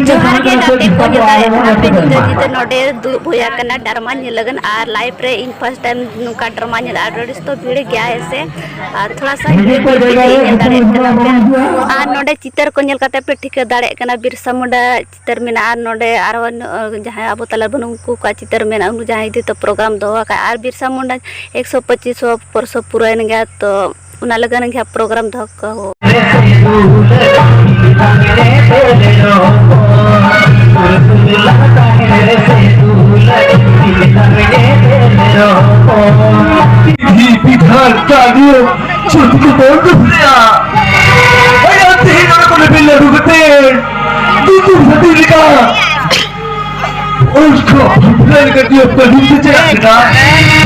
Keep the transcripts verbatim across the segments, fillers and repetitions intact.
ᱡᱚᱦᱟᱨ ᱜᱮ ᱜᱟᱛᱮ ᱠᱚ, ᱡᱚᱛᱚ ᱟᱯᱮ ᱠᱚ ᱧᱮᱞ ᱫᱟ ᱡᱮ ᱱᱚᱰᱮ ᱫᱩᱲᱩᱵ ᱦᱩᱭ ᱟᱠᱟᱱᱟ ᱰᱨᱟᱢᱟ ᱧᱮᱞ ᱞᱟᱹᱜᱤᱫ᱾ ᱟᱨ ᱞᱟᱭᱤᱯᱷ ᱨᱮ ᱤᱧ ᱯᱷᱟᱥᱴ ᱴᱟᱭᱤᱢ ᱱᱚᱝᱠᱟ ᱰᱨᱟᱢᱟ ᱧᱮᱞ, ᱟᱨ ᱟᱹᱰᱤ ᱥᱚᱠᱛᱚ ᱵᱷᱤᱲ ᱜᱮᱭᱟ ᱦᱮᱸ ᱥᱮ᱾ ᱟᱨ ᱛᱷᱚᱲᱟ ᱥᱟ ᱵᱷᱤᱲ ᱛᱮ ᱵᱟᱹᱧ ᱤᱭᱟᱹ ᱫᱟᱲᱮᱭᱟᱜ ᱠᱟᱱᱟ᱾ ᱟᱨ ᱱᱚᱰᱮ ᱪᱤᱛᱟᱹᱨ ᱠᱚ ᱧᱮᱞ ᱠᱟᱛᱮ ᱯᱮ ᱴᱷᱤᱠᱟᱹ ᱫᱟᱲᱮᱭᱟᱜ ᱠᱟᱱᱟ, ᱵᱤᱨᱥᱟ ᱢᱩᱱᱰᱟ ᱪᱤᱛᱟᱹᱨ ᱢᱮᱱᱟᱜᱼᱟ᱾ ᱟᱨ ᱱᱚᱰᱮ ᱟᱨᱦᱚᱸ ᱡᱟᱦᱟᱸᱭ ᱟᱵᱚ ᱛᱟᱞᱟ ᱵᱟᱹᱱᱩᱜ ᱩᱱᱠᱩ ᱠᱚᱣᱟᱜ ᱪᱤᱛᱟᱹᱨ ᱢᱮᱱᱟᱜᱼᱟ, ᱩᱱᱠᱩ ᱡᱟᱦᱟᱸᱭ ᱤᱫᱤ ᱛᱮ ᱯᱨᱳᱜᱨᱟᱢ ᱫᱚᱦᱚ ᱟᱠᱟᱫᱼᱟ᱾ ᱟᱨ ᱵᱤᱨᱥᱟ ᱢᱩᱱᱰᱟ ᱮᱠᱥᱚ ᱯᱚᱸᱪᱤᱥ ᱯᱚᱨᱥᱚ ᱯᱩᱨᱟᱹᱭᱮᱱ ᱜᱮᱭᱟ, ᱛᱚ ᱚᱱᱟ ᱞᱟᱹᱜᱤᱫ ᱜᱮ ᱯᱨᱳᱜᱨᱟᱢ ᱫᱚᱦᱚ ᱠᱟᱜᱼᱟ᱾ ᱪᱷᱩᱴᱠᱩ ᱵᱚᱱᱫᱷ ᱦᱩᱭᱟ᱾ ᱟᱭᱟ ᱛᱮᱦᱮᱧ ᱚᱱᱟ ᱠᱚ ᱞᱮᱵᱮᱞ ᱞᱟᱹᱰᱩ ᱠᱟᱛᱮ ᱫᱩᱫᱩ ᱵᱷᱟᱹᱛᱤ ᱞᱮᱠᱟ᱾ ᱩᱱᱠᱩ ᱵᱷᱟᱹᱛᱤ ᱞᱮᱠᱟ ᱫᱤᱭᱚ ᱠᱟᱹᱰᱩ ᱛᱮ ᱪᱮᱫ ᱠᱮᱫᱟ?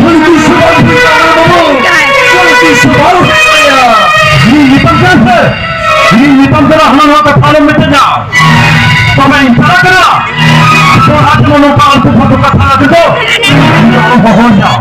ᱩᱱᱠᱩ ᱥᱩᱵᱟᱞ ᱵᱷᱟᱹᱛᱤ ᱞᱮᱠᱟ ᱵᱟᱵᱩ᱾ ᱩᱱᱠᱩ ᱥᱩᱵᱟᱞ ᱵᱷᱟᱹᱛᱤ ᱞᱮᱠᱟ᱾ ᱱᱤᱭᱟᱹ ᱧᱮᱯᱮᱞ ᱠᱟᱱ ᱥᱮ? ᱱᱤᱭᱟᱹ ᱧᱮᱯᱮᱞ ᱠᱟᱱᱟ, ᱦᱟᱱᱟ ᱱᱚᱣᱟ ᱠᱟᱛᱷᱟ ᱟᱞᱚᱢ ᱢᱮᱛᱟᱧᱟ᱾ ᱛᱚᱵᱮ ᱤᱧ ᱪᱟᱞᱟᱜ ᱠᱟᱱᱟ᱾ ᱛᱚ ᱟᱡ ᱢᱟ ᱱᱚᱝᱠᱟ ᱟᱞᱛᱩ ᱯᱷᱟᱞᱛᱩ ᱠᱟᱛᱷᱟ ᱟᱞᱚ ᱛᱮᱫᱚ᱾ ᱦᱚᱦᱚ ᱧᱟᱢ᱾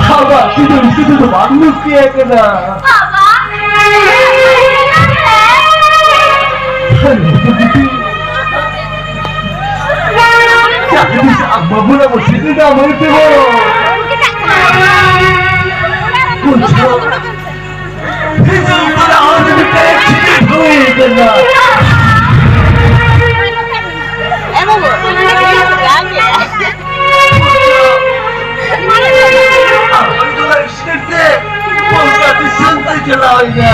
ᱵᱟᱵᱟ, ᱥᱤᱫᱩ, ᱥᱤᱫᱩ ᱫᱚ ᱵᱟᱢ ᱠᱩᱥᱤᱭᱟᱭ ᱠᱟᱱᱟ᱾ ᱵᱟᱵᱟ᱾ ᱪᱟᱠᱨᱤ ᱥᱟᱵ ᱵᱟᱹᱵᱩ ᱞᱮ ᱢᱩᱥᱤᱫ ᱫᱟ ᱢᱟᱹᱭ ᱛᱮ ᱵᱚ᱾ ᱠᱩᱪᱷ ᱦᱤᱡᱩᱜ ᱠᱟᱱᱟ, ᱦᱚᱲ ᱫᱚ ᱢᱤᱫᱴᱟᱝ ᱮᱠᱥᱤᱰᱮᱱᱴ ᱦᱩᱭ ᱠᱟᱱᱟ᱾ ᱮ ᱵᱟᱹᱵᱩ, ᱟᱢ ᱫᱚ ᱮᱠᱥᱤᱰᱮᱱᱴ ᱛᱮ ᱠᱚᱞᱠᱟᱛᱟ ᱫᱤᱥᱚᱢ ᱛᱮ ᱪᱟᱞᱟᱣ ᱮᱱᱟ᱾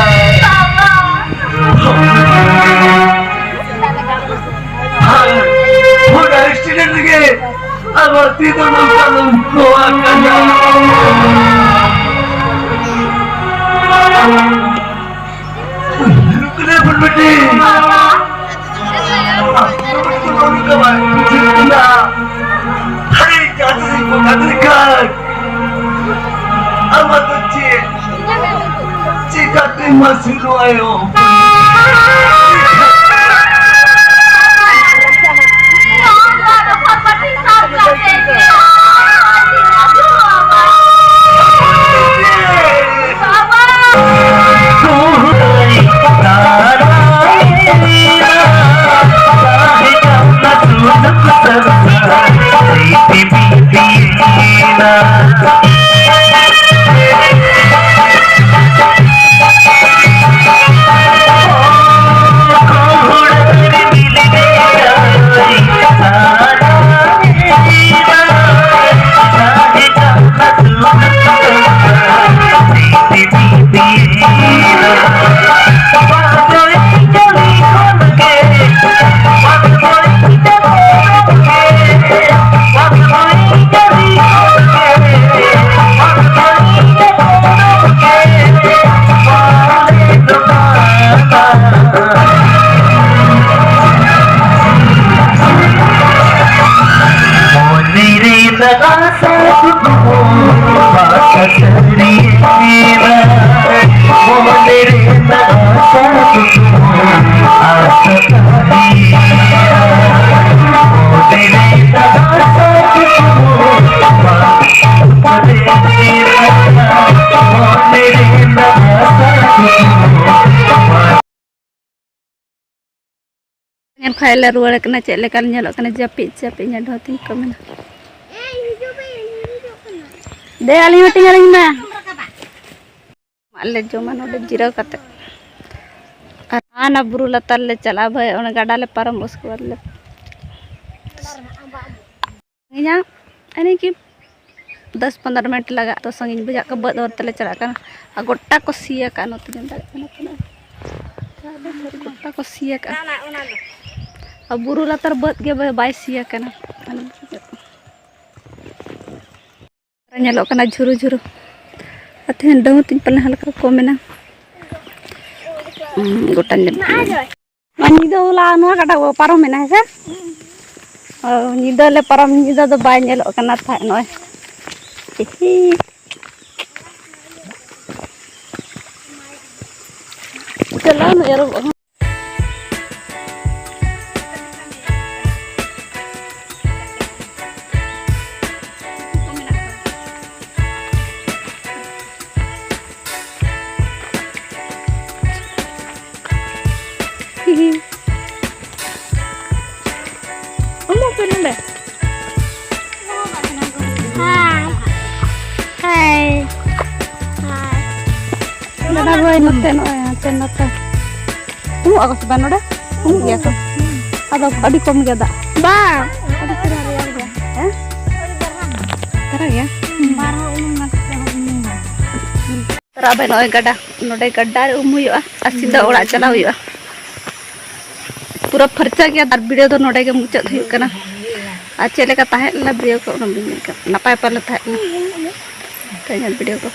ᱟᱨ ᱚᱱᱟ ᱮᱠᱥᱤᱰᱮᱱᱴ ᱨᱮᱜᱮ ᱟᱵᱟᱨ ᱛᱤ ᱫᱚ ᱱᱚᱝᱠᱟ ᱞᱚᱢᱠᱚ ᱟᱠᱟᱱᱟ᱾ ᱩᱭᱦᱟᱹᱨ ᱠᱟᱱᱟ ᱵᱚᱱ ᱵᱤᱴᱤ᱾ ᱟᱥᱛᱚ ᱵᱚᱱ ᱱᱚᱝᱠᱟ ᱵᱟᱭ ᱵᱩᱡᱷᱟᱹᱜ ᱠᱟᱱᱟ᱾ ᱦᱟᱭ, ᱜᱟᱫᱨᱤ ᱠᱚ ᱜᱟᱫᱨᱤ ᱠᱟᱱ᱾ ᱟᱢᱟᱜ ᱫᱚ ᱪᱮᱫ? ᱪᱤᱠᱟᱹᱛᱮ ᱢᱟᱹᱥᱤ ᱱᱚᱣᱟᱭᱚᱢ? ᱮᱱᱠᱷᱟᱡ ᱞᱮ ᱨᱩᱣᱟᱹᱲ ᱠᱟᱱᱟ᱾ ᱪᱮᱫ ᱞᱮᱠᱟ ᱧᱮᱞᱚᱜ ᱠᱟᱱᱟ? ᱡᱟᱹᱯᱤᱫ ᱡᱟᱹᱯᱤᱫ ᱧᱮᱞ ᱦᱚᱸ ᱛᱤᱧ ᱠᱚ ᱢᱮᱱᱟ᱾ ᱫᱮ, ᱟᱹᱞᱤᱧ ᱦᱚᱸ ᱛᱤᱧ ᱟᱹᱞᱤᱧ ᱢᱮ᱾ ᱢᱟᱜ ᱞᱮ ᱡᱚᱢᱟ ᱱᱚᱰᱮ ᱡᱤᱨᱟᱹᱣ ᱠᱟᱛᱮ᱾ ᱟᱨ ᱦᱟᱱᱟ ᱵᱩᱨᱩ ᱞᱟᱛᱟᱨ ᱞᱮ ᱪᱟᱞᱟᱜᱼᱟ ᱵᱷᱟᱹᱭ, ᱚᱱᱟ ᱜᱟᱰᱟ ᱞᱮ ᱯᱟᱨᱚᱢ, ᱩᱥᱠᱮ ᱵᱟᱫ ᱞᱮ ᱤᱧᱟᱹᱜ ᱮᱱᱮ ᱠᱤ ᱫᱚᱥ ᱯᱚᱱᱫᱽᱨᱚ ᱢᱤᱱᱤᱴ ᱞᱟᱜᱟᱜ, ᱛᱚ ᱥᱟᱺᱜᱤᱧ ᱵᱩᱡᱷᱟᱹᱜ ᱠᱟᱱᱟ, ᱵᱟᱹᱫᱽ ᱦᱚᱨ ᱛᱮᱞᱮ ᱪᱟᱞᱟᱜ ᱠᱟᱱᱟ᱾ ᱟᱨ ᱜᱚᱴᱟ ᱠᱚ ᱥᱤ ᱟᱠᱟᱫ, ᱱᱚᱛᱮ ᱧᱮᱞ ᱫᱟᱲᱮᱭᱟᱜ ᱠᱟᱱᱟ ᱯᱮ ᱱᱚᱜᱼᱚᱭ᱾ ᱜᱚᱴᱟ ᱠᱚ ᱥᱤ ᱟᱠᱟᱫ᱾ ᱟᱨ ᱵᱩᱨᱩ ᱞᱟᱛᱟᱨ ᱵᱟᱹᱫᱽ ᱜᱮ ᱵᱟᱭ ᱥᱤ ᱟᱠᱟᱱᱟ᱾ ᱧᱮᱞᱚᱜ ᱠᱟᱱᱟ ᱡᱷᱩᱨᱩ ᱡᱷᱩᱨᱩ᱾ ᱟᱨ ᱛᱮᱦᱮᱧ ᱰᱟᱹᱝ ᱛᱤᱧ ᱯᱟᱞᱮ ᱦᱟᱞᱠᱟ ᱠᱚᱢ ᱮᱱᱟ᱾ ᱦᱩᱸ, ᱜᱚᱴᱟ ᱧᱮᱞ᱾ ᱱᱚᱣᱟ ᱧᱤᱫᱟᱹ ᱦᱚᱞᱟ ᱱᱚᱣᱟ ᱜᱟᱰᱟ ᱠᱚ ᱯᱟᱨᱚᱢ ᱮᱱᱟ, ᱦᱮᱸ ᱥᱮ? ᱚ, ᱧᱤᱫᱟᱹ ᱞᱮ ᱯᱟᱨᱚᱢ, ᱧᱤᱫᱟᱹ ᱫᱚ ᱵᱟᱭ ᱧᱮᱞᱚᱜ ᱠᱟᱱᱟ ᱛᱟᱦᱮᱸᱫ ᱱᱚᱜᱼᱚᱭ᱾ ᱦᱤᱦᱤ᱾ ᱪᱟᱞᱟᱣ ᱱᱚᱜᱼᱚᱭ ᱟᱨᱚ᱾ ᱩᱢᱩᱜ ᱯᱮ ᱱᱚᱰᱮ᱾ ᱦᱟᱭ᱾ ᱦᱟᱭ᱾ ᱦᱟᱭ᱾ ᱫᱟᱫᱟ ᱵᱷᱟᱹᱭ ᱱᱚᱛᱮ ᱱᱚᱜᱼᱚᱭ ᱦᱟᱱᱛᱮ ᱱᱟᱛᱮ᱾ ᱩᱢᱩᱜ ᱟᱠᱚ ᱥᱮ ᱵᱟᱝ ᱱᱚᱰᱮ? ᱩᱢᱩᱜ ᱜᱮᱭᱟ ᱠᱚ᱾ ᱟᱫᱚ ᱟᱹᱰᱤ ᱠᱚᱢ ᱜᱮᱭᱟ ᱫᱟᱜ᱾ ᱵᱟᱝ᱾ ᱟᱹᱰᱤ ᱪᱮᱦᱨᱟ ᱨᱮᱭᱟᱲ ᱜᱮᱭᱟ᱾ ᱦᱮᱸ? ᱫᱷᱟᱨᱟ ᱜᱮᱭᱟ? ᱵᱟᱨ ᱦᱚᱲ ᱩᱢᱩᱜ ᱱᱟ ᱥᱮ ᱦᱚᱲ ᱩᱢᱩᱜ ᱱᱟ? ᱨᱟᱵᱮ ᱱᱚᱜᱼᱚᱭ ᱜᱟᱰᱟ, ᱱᱚᱰᱮ ᱜᱟᱰᱟ ᱨᱮ ᱩᱢ ᱦᱩᱭᱩᱜᱼᱟ ᱟᱨ ᱥᱤᱫᱷᱟᱹ ᱚᱲᱟᱜ ᱪᱟᱞᱟᱣ ᱦᱩᱭᱩᱜᱼᱟ᱾ ᱯᱩᱨᱟᱹ ᱯᱷᱟᱨᱪᱟ ᱜᱮᱭᱟ ᱟᱨ ᱵᱷᱤᱰᱤᱭᱳ ᱫᱚ ᱱᱚᱰᱮ ᱜᱮ ᱢᱩᱪᱟᱹᱫ ᱦᱩᱭᱩᱜ ᱠᱟᱱᱟ᱾ ᱟᱨ ᱪᱮᱫ ᱞᱮᱠᱟ ᱛᱟᱦᱮᱸ ᱞᱮᱱᱟ ᱵᱷᱤᱰᱤᱭᱳ ᱠᱚ ᱚᱱᱟ ᱵᱟᱹᱧ ᱢᱮᱱ ᱠᱟᱜ, ᱱᱟᱯᱟᱭ ᱯᱟᱞᱮ ᱛᱟᱦᱮᱸ ᱞᱮᱱᱟ ᱛᱮᱦᱮᱧᱟᱜ ᱵᱷᱤᱰᱤᱭᱳ ᱠᱚ᱾